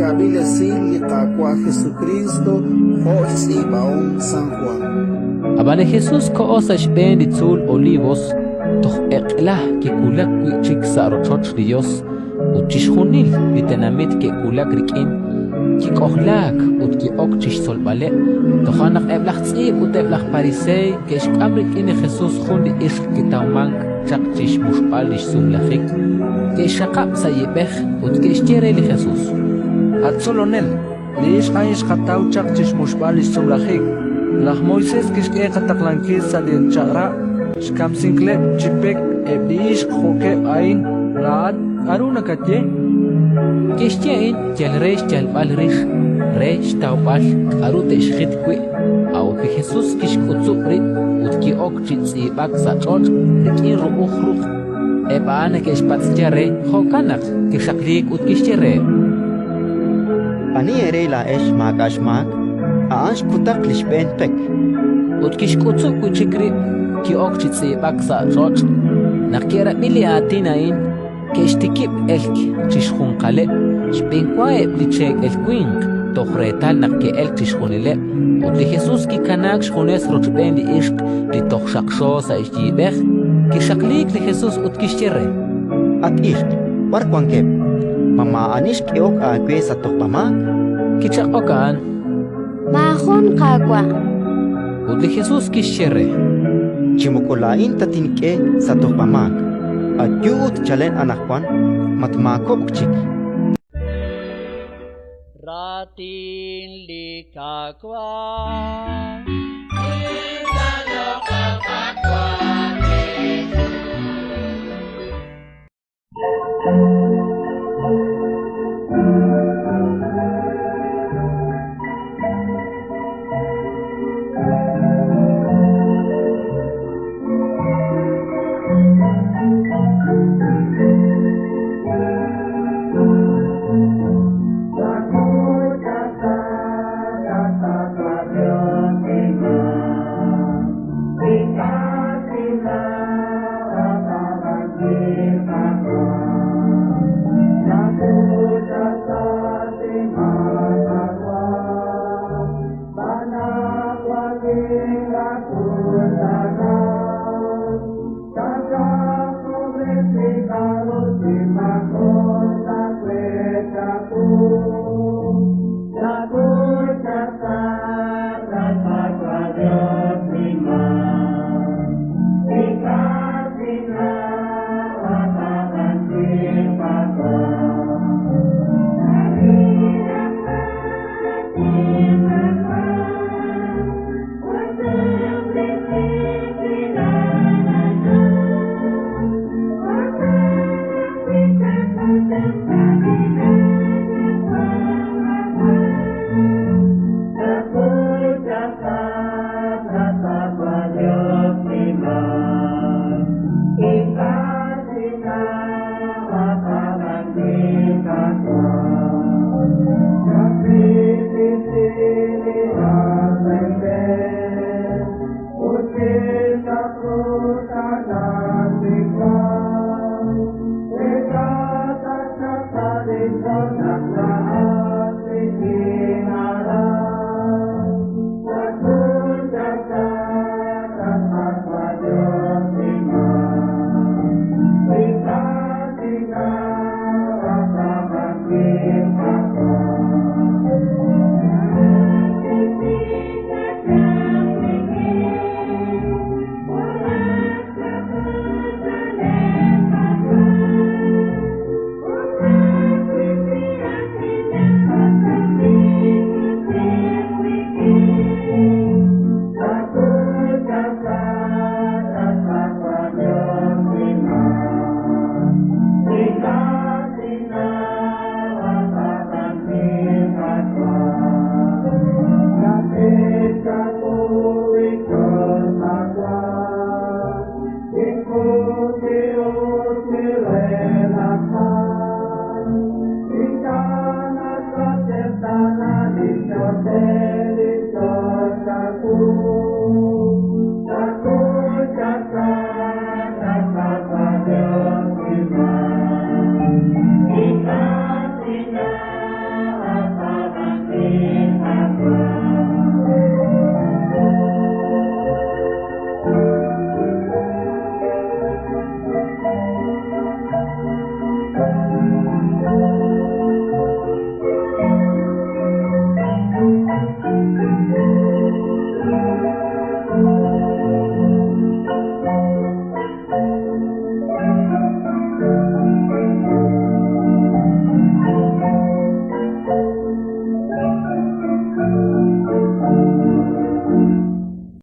Xchaab'il esil li Qaawa' Jesukriist jo' xtz'iib'ahom San Jwan. Ab'an li Jesus koho sa' xb'een li tzuul Olivos, toj eq'la kiwulak wi' chik sa' rochoch li Yos, ut chixjunil li tenamit ke'wulak rik'in. Kik'ojlaak ut ki'ok chi xtzolb'aleb'. Toja' naq eb' laj tz'iib' ut eb' laj Pariseey ke'xk'am rik'in li Jesus jun li ixq kitawmank chaq chi xmuxb'al li xsumlajik. Ke'xxaqab' sa' yib'ej ut ke'xye re li Jesus: At Tzolonel, li ixq a'in xqataw chaq chi xmuxb'al li xsumlajik. Laj Moisés kixk'e qataqlankil sa' li Chaq'rab' xkamsinkileb' chi pek eb' li ixq jo'keb' a'in. Laa'at k'aru nakaye? Ke'xye a'in yal re xyalb'al rix, re xtawb'al k'aru te'xjit wi'. A'ut li Jesus kixk'utzub' rib' ut ki'ok chi tz'iib'ak sa' ch'och' rik'in ru'uj ruq'. Eb' a'an neke'xpatz'ya re, jo'kan naq kixaqliik ut kixye reheb': Ani eere laa'ex maak'a' xmaak, a'an xkutaq li xb'een pek. Ut kixk'utzub' wi' chik rib', ki'ok chi tz'iib'ak sa' ch'och'. Naq ke'rab'i li aatin a'in, ke'xtikib' elk chixjunqaleb', xb'enwa eb' li cheekel winq, toj reetal naq ke'elk chixjunileb', ut li Jesus kikanaak xjunes rochb'een li ixq li toj xaqxo sa' xyiib'ej. Kixaqliik li Jesus ut kixye re: At ixq, b'ar wankeb'? Ma maa'ani xk'ehok aawe sa' tojb'amaak? Kichaq'ok a'an: Maajun, Qaawa'. Ut li Jesus kixye re: Chi moko laa'in tatink'e sa' tojb'amaak. Ayu ut chalen anaqwan matmaakob'k chik. Raatin li Qaawa'.